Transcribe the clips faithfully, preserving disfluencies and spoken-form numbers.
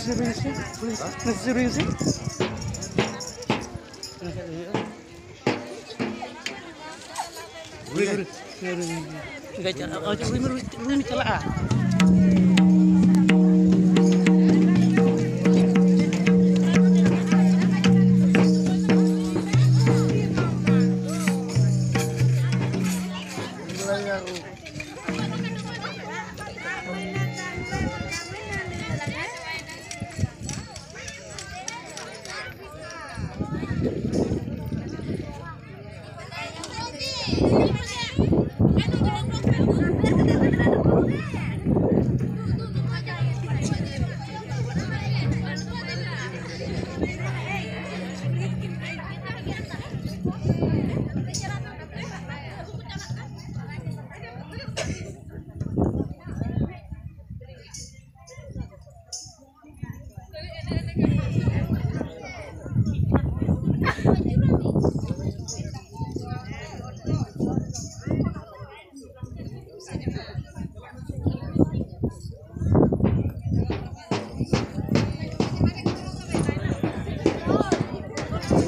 ᱥᱮ ᱨᱩᱭ ᱢᱮᱥᱮ, ᱨᱩᱭ ᱢᱮᱥᱮ᱾ ᱱᱟᱥᱮ ᱨᱩᱭ ᱢᱮᱥᱮ᱾ ᱨᱩᱭ, ᱨᱩᱭ, ᱨᱩᱭ, ᱨᱩᱭ᱾ ᱜᱟᱹᱭ ᱪᱟᱞᱟᱜ, ᱚ, ᱨᱩᱭ ᱢᱮ, ᱨᱩᱭ, ᱨᱩᱭ ᱢᱮ ᱪᱟᱞᱟᱜᱼᱟ᱾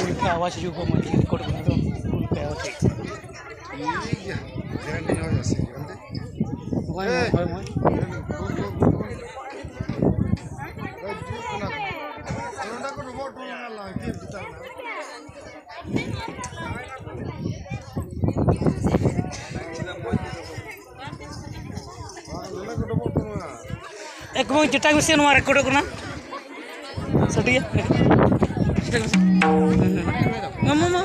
ᱩᱞᱴᱟ ᱟᱣᱟᱡ ᱦᱤᱡᱩᱜ ᱠᱟᱱᱟ, ᱢᱟᱹᱭ, ᱨᱮᱠᱚᱨᱰ ᱠᱟᱱᱟ ᱛᱚ, ᱩᱞᱴᱟ ᱟᱣᱟᱡ ᱦᱤᱡᱩᱜ ᱠᱟᱱᱟ᱾ ᱴᱷᱤᱠ ᱜᱮᱭᱟ, ᱜᱮᱨᱮᱱᱴᱤ ᱦᱚᱭ ᱟᱥᱮ, ᱜᱮᱨᱮᱱᱴᱤ᱾ ᱦᱳᱭ, ᱦᱳᱭ, ᱦᱳᱭ᱾ ᱱᱚᱰᱮ ᱠᱚ ᱰᱚᱵᱚᱜ ᱦᱚᱴᱚ ᱞᱮᱱᱟ ᱞᱟᱝ, ᱪᱮᱫ ᱪᱤᱠᱟᱹ ᱞᱮᱱᱟ? ᱮ ᱠᱩᱢᱟᱹᱝ, ᱪᱮᱴᱟᱜ ᱢᱮᱥᱮ, ᱱᱚᱣᱟ ᱨᱮᱠᱚᱨᱰᱚᱜ ᱠᱟᱱᱟ᱾ ᱥᱟᱰᱮᱭᱟ᱾ ᱪᱮᱴᱟᱜ ᱢᱮᱥᱮ᱾ ᱢᱟ, ᱢᱟ, ᱢᱟ᱾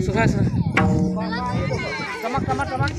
ᱥᱚᱨᱦᱟᱭ, ᱥᱚᱨᱦᱟᱭ᱾ ᱴᱟᱢᱟᱠ, ᱴᱟᱢᱟᱠ, ᱴᱟᱢᱟᱠ᱾